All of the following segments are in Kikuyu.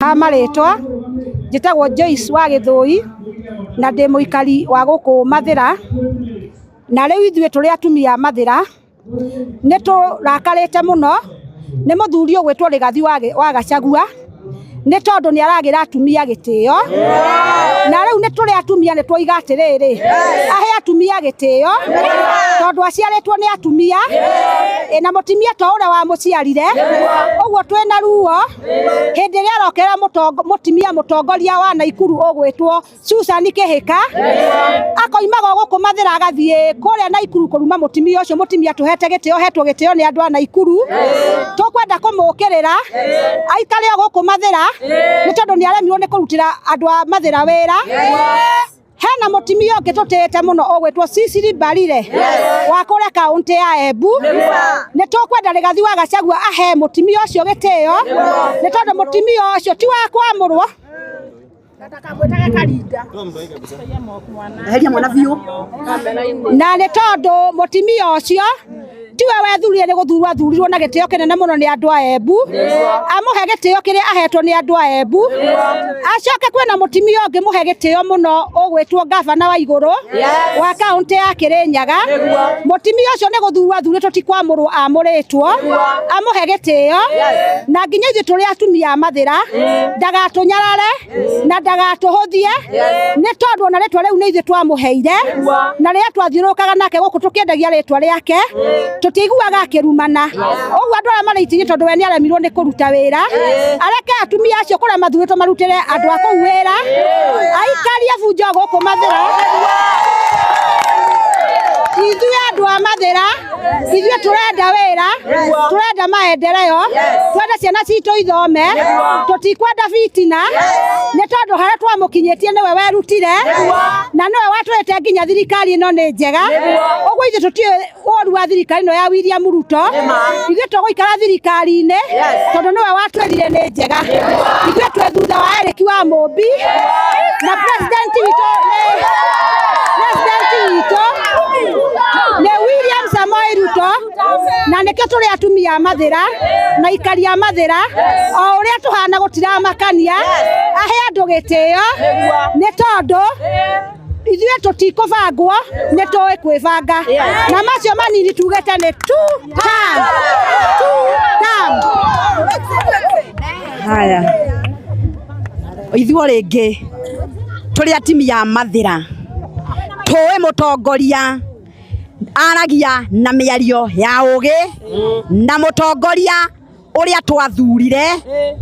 A marĩtwa njĩtagwo Joyce wa Gĩthũi na ndĩ mũikari wa gũkũ Mathĩra, na rĩu ithuĩ tũrĩ atumia a Mathĩra nĩ tũrakarĩte mũno nĩ mũthuri ũgwĩtwo Rigathi wa Gachagua nĩ tondũ nĩ aragĩra atumia gĩtĩo, na rĩu nĩ tũrĩ atumia nĩ twoiga atĩrĩrĩ, ahe atumia gĩtĩo tondũ aciarĩtwo nĩ atumia na mũtumia to ũrĩa wamũciarire, ũguo twĩna ruo hĩndĩ ĩrĩa arokera mũtumia mũtongoria wa Naikuru ũgwĩtwo Susan Kĩhĩka akoimaga gũkũ Mathĩra agathiĩ kũrĩa Naikuru kũruma mũtumia ũcio, mũtumia tũhete gĩtĩo hetwo gĩtĩo nĩ andũ a Naikuru, tũkwenda kũmũkĩrĩra aikare o gũkũ Mathĩra nĩ tondũ nĩ aremirwo nĩ kũrutĩra andũ a Mathĩra wĩra. Hena mũtumia ũngĩ tũtĩĩte mũno ũgwĩtwo Cecily Mbarire wa kũrĩa kaũntĩ ya Embu, nĩ tũkwenda Rigathi wa Gachagua ahe mũtumia ũcio gĩtĩo nĩ tondũ mũtumia ũcio ti wa kwamũrwo. Eheria mwana biũ. Na nĩ tondũ mũtumia ũcio tiwe wethurire nĩ gũthurwo athurirwo na gĩtĩo kĩnene mũno nĩ andũ a Embu, amũhe gĩtĩo kĩrĩa ahetwo nĩ andũ a Embu. Acoke kwĩna mũtumia ũngĩ mũhe gĩtĩo mũno ũgwĩtwo gavana wa igũrũ wa kaũntĩ ya Kĩrĩnyaga, mũtumia ũcio nĩ gũthurwo athurĩtwo ti kwamũrwo amũrĩtwo, amũhe gĩtĩo na nginya ithuĩ tũrĩ atumia a Mathĩra ndagatũnyarare na ndagatũhũthie nĩ tondũ ona rĩtwa rĩu nĩ ithuĩ twamũheire, na rĩrĩa twathiũrũrũkaga nake gũkũ tũkĩendagia rĩtwa rĩake tũtiiguaga akĩrumana. Ũguo andũ arĩa marĩ itinyi tondũ we nĩ aremirwo nĩ kũruta wĩra, areke atumia acio kũrĩa mathurĩtwo marutĩre andũ a kũu wĩra, aikarie bunjo gũkũ Mathĩra. Ithuĩ andũ a Mathĩra ithuĩ tũrenda wĩra, tũrenda maendeleo, twende ciana citũ ithome, tũtikwenda bitina nĩ tondũ harĩa twamũkinyĩtie nĩwe werutire na nĩwe watwĩrĩte nginya thirikari ĩno nĩ njega. Ũguo ithuĩ tũtiũĩ ũru wa thirikari ĩno ya William Ruto, ithuĩ tũgũikara thirikari-inĩ tondũ nĩwe watwĩrire nĩ njega. Ithuĩ twĩ thutha wa Eric wa Mũmbi na president witũ nĩ president witũ nĩ William Samoei Ruto, na nĩkĩo tũrĩ atumia a Mathĩra na aikari a Mathĩra, o ũrĩa tũhana gũtiramakania, ahe andũ gĩtĩo nĩ tondũ ithuĩ tũtikũbangwo nĩ tũĩ kwĩbanga, na macio manini tugĩte nĩ two term, two term. Haya, ithuĩ rĩngĩ tũrĩ atumia a Mathĩra tũĩ mũtongoria aragia na mĩario ya ũgĩ, na mũtongoria ũrĩa twathurire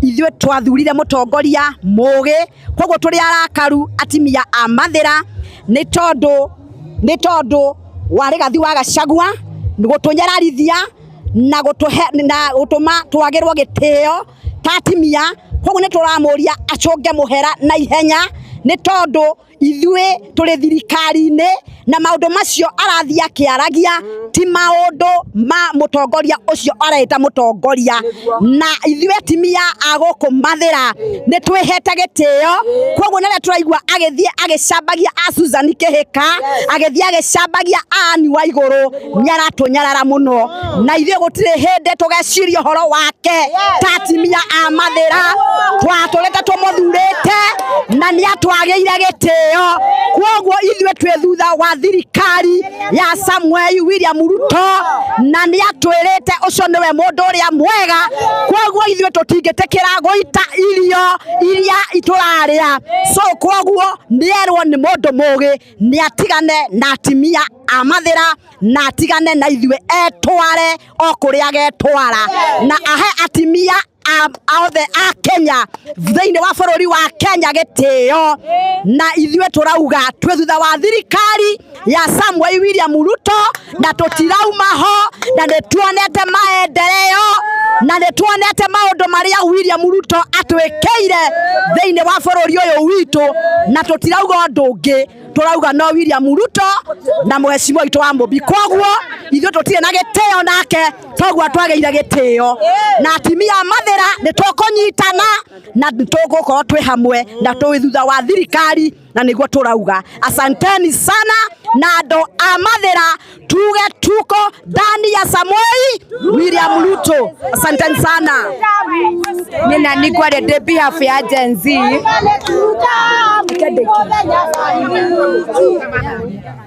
ithuĩ twathurire mũtongoria mũgĩ, koguo tũrĩ arakaru atumia a Mathĩra nĩ tondũ wa Rigathi wa Gachagua gũtũnyararithia na gũtũhe na gũtũma twagĩrwo gĩtĩo ta atumia. Koguo nĩ tũramũria acũnge mũhera na ihenya nĩ tondũ ithuĩ tũrĩ thirikari-inĩ na maũndũ macio arathiĩ akĩaragia ti maũndũ ma mũtongoria ũcio areĩta mũtongoria, na ithuĩ atumia a gũkũ Mathĩra nĩ twĩhete gĩtĩo. Koguo rĩrĩa tũraigua agĩthiĩ agĩcambagia a Susan Kĩhĩka, agĩthiĩ agĩcambagia a Anne Waigũrũ, nĩ aratũnyarara mũno, na ithuĩ gũtirĩ hĩndĩ tũgeciria ũhoro wake ta atumia a Mathĩra. Twatũrĩte tũmũthurĩte na nĩ atwagĩire gĩtĩo, koguo ithuĩ twĩ thutha wa thirikari ya Samuel William Ruto, na nĩ atwĩrĩte ũcio nĩwe mũndũ ũrĩa mwega. Koguo ithuĩ tũtingĩtĩkĩra gũita irio iria tũrarĩa, so koguo nĩerwo nĩ mũndũ mũgĩ nĩ atigane na atumia a Mathĩra na atigane na ithuĩ, etware o kũrĩa agetwara, na ahe atumia othe a Kenya thĩinĩ wa bũrũri wa Kenya gĩtĩo. Na ithuĩ tũrauga twĩ thutha wa thirikari ya Samuel William Ruto na tũtirauma ho, na nĩ tuonete maendeleo na nĩ tuonete maũndũ marĩa William Ruto atwĩkĩire thĩinĩ wa bũrũri ũyũ witũ, na tũtirauga ũndũ ũngĩ, tũrauga no William Ruto na mheshimiwa witũ wa Mũmbi. Koguo ithuĩ tũtirĩ na gĩtĩo nake, toguo twagĩire gĩtĩo na atumia a Mathĩra. Mathira nĩ tũkũnyitana na nĩ tũgũkorwo twĩ hamwe na twĩ thutha wa thirikari na nĩguo tũrauga asanteni sana na andũ a Mathira tuge tuko ndani ya Samoei William Ruto. Asanteni sana. Nĩ nani ngwaria ndĩ behalf ya Gen Z.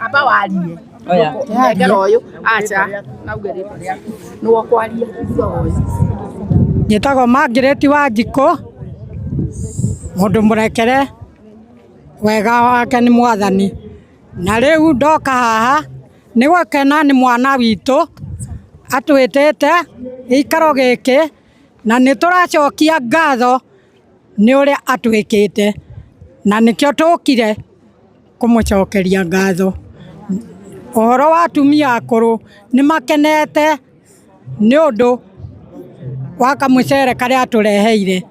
Amba warie. Nengera ũyũ acha nauge rĩtwa rĩaku nĩwe ũkwaria thutha wa ũyũ. Njĩtagwo Margaret Wanjikũ, mũndũ mũrekere wega wake nĩ mwathani. Na rĩu ndoka haha nĩ gũkena nĩ mwana witũ atwĩtĩte gĩikaro gĩkĩ na nĩ tũracokia ngatho nĩ ũrĩa atwĩkĩte na nĩkĩo tũkire kũmũcokeria ngatho. Ũhoro wa atumia akũrũ nĩ makenete nĩ ũndũ wa kamũcere karĩa atũreheire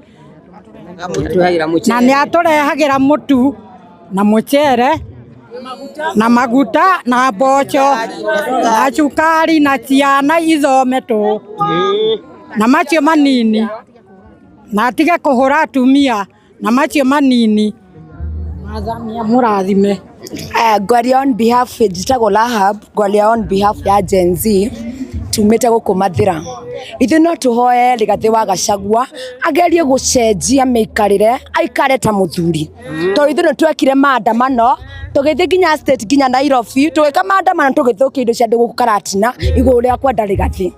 na nĩ atũrehagĩra mũtu na mũcere na maguta na mboco na cukari na ciana ithome tũ na macio manini na atige kũhũra atumia na macio manini. Mwathani amũrathime. Ngwaria on behalf, njĩtagwo Rahab, ngwaria on behalf ya Gen Z tumĩte gũkũ Mathĩra. Ithuĩ no tũhoe Rigathĩ wa Gachagua agerie gũcenjia mĩikarĩre aikare ta mũthuri, tondũ ithuĩ nĩ twekire maandamano tũgĩthiĩ nginya state nginya Nairobi tũgĩka maandamano tũgĩthũkia indo cia andũ gũkũ Karatina igũrũ rĩa kwenda Rigathĩ.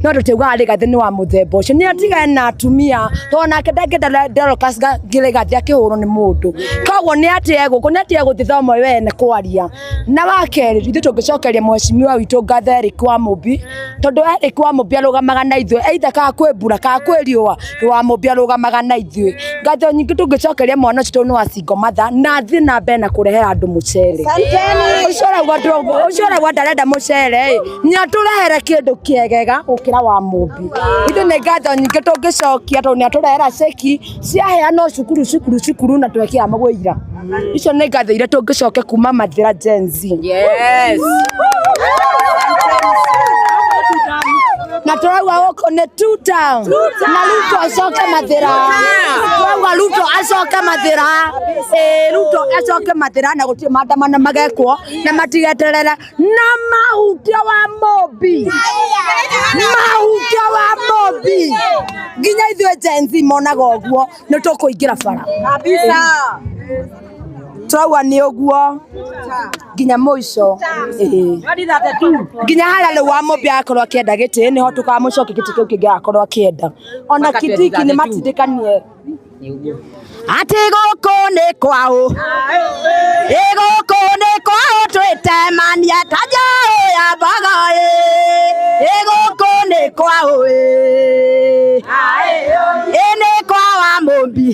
No tũtiugaga Rigathĩ nĩ wa mũthemba ũcio, nĩ atigane na atumia tondũ nake ndangĩenda Dorcas Rigathĩ akĩhũrwo nĩ mũndũ. Koguo nĩ atĩe gũkũ, nĩ atĩe gũthiĩ thomo wene kwaria. Na wa kerĩ ithuĩ tũngĩcokeria mheshimiwa witũ ngatho Eric wa Mũmbi, tondũ Eric wa Mũmbi arũgamaga na ithuĩ either kana kwĩ mbura kana kwĩ riũa, wa Mũmbi arũgamaga na ithuĩ. Ngatho nyingĩ tũngĩcokeria mwana ũcio tondũ nĩ wa single mother na athiĩ na mbere na kũrehera andũ mũcere. Ũcio ũrauga ndarenda mũcere ĩ, nĩ atũrehere kĩndũ kĩegega gũkĩra wa Mũmbi. Ithuĩ nĩ ngatho nyingĩ tũngĩcokia tondũ nĩ atũrehera ceki ciaheanwo cukuru cukuru cukuru na twekĩra mũira. Icio nĩ ngatho iria tũngĩcokia kuma Mathĩra Gen Z. Yes. Na tũrauga gũkũ nĩ two town na Ruto acoke Mathĩra, tũrauga Ruto acoke Mathĩra, ĩĩ Ruto acoke Mathĩra na gũtirĩ maandamano magekwo na matigeterere na mahutia wa Mũmbi, mahutia wa Mũmbi nginya ithuĩ Gen Z monaga ũguo nĩ tũkũingĩra bara kabisa. Tũrauga nĩ ũguo nginya mũico. Ĩĩ. Nginya harĩa rĩu wa Mũmbi agakorwo akĩenda gĩtĩ nĩho tũkamũcokia gĩtĩ kĩu kĩngĩ agakorwo akĩenda. Ona Kindiki nĩ matindĩkanie. Atĩ gũkũ nĩ kwaũ, ĩ gũkũ nĩ kwaũ twĩtemania ta njaũ ya mbogo ĩ, ĩ gũkũ nĩ kwaũ ĩ, ĩ nĩ kwa wa Mũmbi,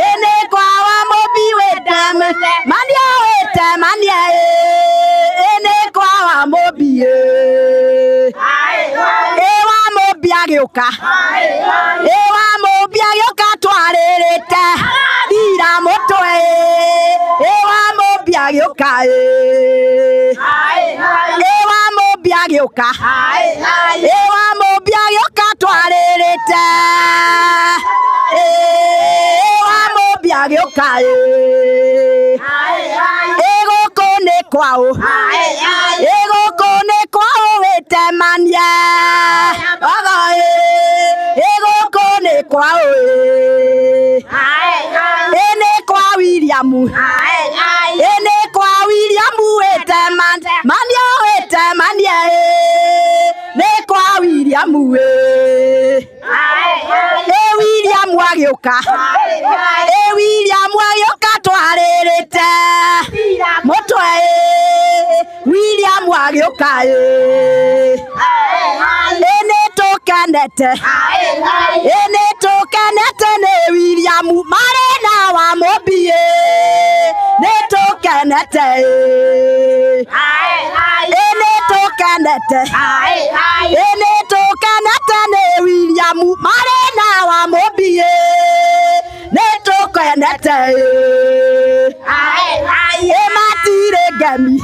ĩ nĩ kwa wa Mũmbi wĩtemania wĩtemania ĩ, ĩ nĩ kwa wa Mũmbi ĩ, ĩ wa Mũmbi agĩũka, ĩ wa Mũmbi agĩũka twarĩrĩte thira mũtwe ĩ, ĩ wa Mũmbi agĩũka ĩ, ĩ wa Mũmbi agĩũka, ĩ wa Mũmbi agĩũka twarĩrĩte ĩ, wa Mũmbi agĩũka ĩ, ĩ gũkũ nĩ kwaũ, ĩ gũkũ nĩ kwaũ wĩtemania mbogo ĩ, ĩ gũkũ nĩ kwaũ ĩ, ĩ nĩ kwa William, ĩ nĩ kwa William wĩtemania wĩtemania ĩ, nĩ kwa William ĩ, ĩ William agĩũka, ĩ William agĩũka twarĩrĩte mũtwe ĩ, William agĩũka ĩ, ĩ nĩ tũkenete, ĩ nĩ tũkenete nĩ William marĩ na wa Mũmbi ĩ, nĩ tũkenete ĩ, ĩ nĩ tũkenete, ĩ nĩ tũkenete nĩ William marĩ na wa Mũmbi ĩ, nĩ tũkenete ĩ, ĩ matirĩ ngemi,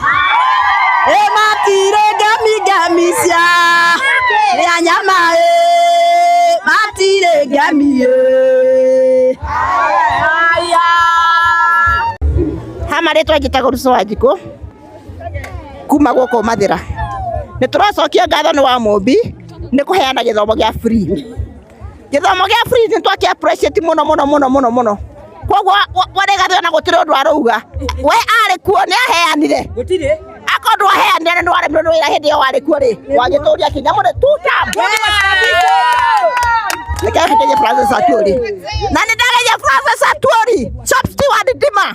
ĩ matirĩ ngemi ngemi cia rĩa nyama ĩ, matirĩ Iremi. Ha marĩtwa njĩtagwo Ruco Wanjikũ kuma gũkũ Mathĩra. Nĩ tũracokia ngatho nĩ wa Mũmbi nĩ kũheana gĩthomo gĩa free. Gĩthomo gĩa free nĩ twakĩ appreciate mũno mũno mũno mũno mũno. Koguo Rigathĩ ona gũtirĩ ũndũ arauga. We arĩ kuo nĩ aheanire. Gũtirĩ. Akorwo ndwaheanire nĩ waremirwo nĩ wĩra hĩndĩ ĩyo warĩ kuo rĩ, wagĩtũria kĩnyamũ rĩ two term. Reke ngerie Francis Atwoli. Na nĩ ndageria Francis Atwoli, shop steward Ndima.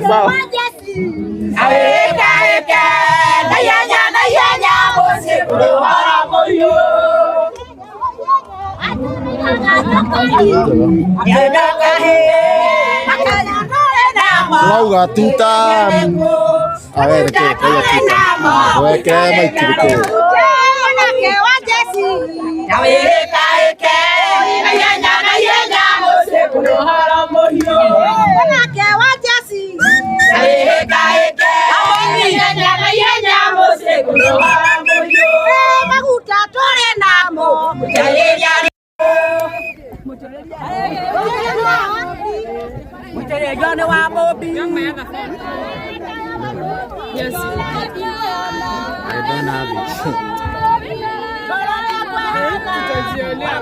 Sawa. Turauga tutam. A ver, reke reke tutam. Weke maiki reke. Maguta tũrĩ namo. Mũtũrĩria nĩ wa Mũmbi. I don't have it. Tutajionea.